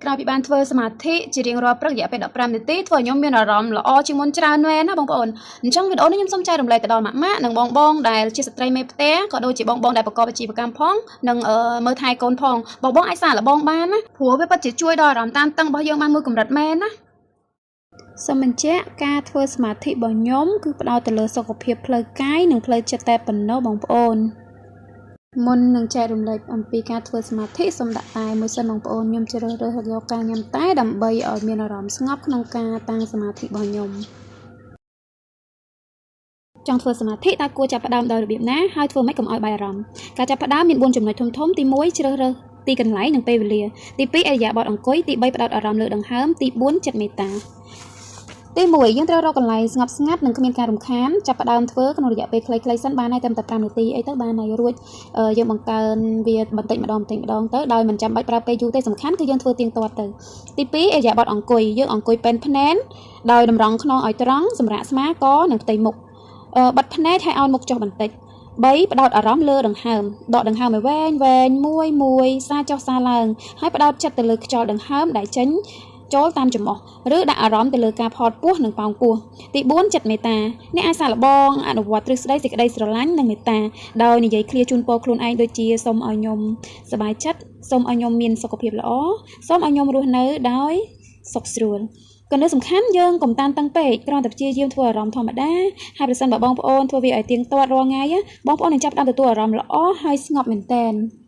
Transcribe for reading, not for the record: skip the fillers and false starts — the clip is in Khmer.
ក្រោយពីបានធ្វើសមាធិជារៀងរាល់ព្រឹករយៈពេល15នាទីធ្វើឲ្យខ្ញុំមានអារម្មណ៍ល្អជាងមុនច្រើនមែនណាបងប្អូនអញ្ចឹងវីដេអូនេះខ្ញុំសូមចែករំលែកទៅដល់ម៉ាក់ម៉ាក់និងបងបងដែលជាស្ត្រីមេផ្ទះក៏ដូចជាបងបងដែលប្រកបអាជីវកម្មផងនិងមើលថែកូនផងបងបងអាចសាកល្បងបានណាព្រោះវាពិតជាជួយដល់អារម្មណ៍តានតឹងរបស់យើងបានមួយកម្រិតមែនណាសូមបញ្ជាក់ការធ្វើសមាធិរបស់ខ្ញុំគឺផ្ដោតទៅលើសុខភាពផ្លូវកាយនិងផ្លូវចិត្តតែប៉ុណ្ណោះបងប្អូនមុននឹងចែករំលែកអំពីការធ្វើសមាធិសូមដាក់តែមួយសិនបងប្អូនខ្ញុំជ្រើសរើសយកការញ៉ាំតែដើម្បីឲ្យមានអារម្មណ៍ស្ងប់ក្នុងការតាំងសមាធិរបស់ខ្ញុំចង់ធ្វើសមាធិតើគួរចាប់ផ្ដើមដោយរបៀបណាហើយធ្វើម៉េចកុំឲ្យបាយអារម្មណ៍ការចាប់ផ្ដើមមាន4ចំណុចធំៗទី1ជ្រើសរើសទីកន្លែងនិងពេលវេលាទី2ឥរិយាបថអង្គុយទី3ផ្ដោតអារម្មណ៍លើដង្ហើមទី4ចិត្តមេត្តាទី1យើងត្រូវរកកន្លែងស្ងប់ស្ងាត់និងគ្មានការរំខានចាប់ផ្ដើមធ្វើក្នុងរយៈពេលខ្លីៗសិនបានហើយត្រឹមតែ5នាទីអីទៅបានហើយរួចយើងបង្កើនវាបន្តិចម្ដងបន្តិចម្ដងទៅដោយមិនចាំបាច់ប្រើពេលយូរទេសំខាន់គឺយើងធ្វើទៀងទាត់ទៅទី2ឥរិយាបថអង្គុយយើងអង្គុយពេនភ្នែនដោយតម្រង់ខ្នងឲ្យត្រង់សម្រាកស្មាកនិងផ្ទៃមុខបិទភ្នែកហើយឲ្យមុខចុះបន្តិច3ផ្ដោតអារម្មណ៍លើដង្ហើមដកដង្ហើមឲ្យវែងវែងមួយមួយសាចុះសាឡើងហើយផ្ដោតចិត្តទៅលើខ្យល់ដង្ហើមដែលចេញចូលតាមច្រមុះឬដាក់អារម្មណ៍ទៅលើការផតពោះនិងប៉ោងពោះទី4ចិត្តមេត្តាអ្នកអាចសាកល្បងអនុវត្តទ្រឹស្ដីសេចក្តីស្រឡាញ់និងមេត្តាដោយនិយាយឃ្លាជូនពរខ្លួនឯងដូចជាសូមឲ្យខ្ញុំសប្បាយចិត្តសូមឲ្យខ្ញុំមានសុខភាពល្អសូមឲ្យខ្ញុំរស់នៅដោយសុខស្រួលក៏នៅសំខាន់យើងកុំតានតឹងពេកគ្រាន់តែព្យាយាមធ្វើអារម្មណ៍ធម្មតាហើយប្រសិនបើបងប្អូនធ្វើវាឲ្យទៀងទាត់រាល់ថ្ងៃបងប្អូននឹងចាប់ផ្ដើមទទួលអារម្មណ៍ល្អហើយស្ងប់មែនទែន។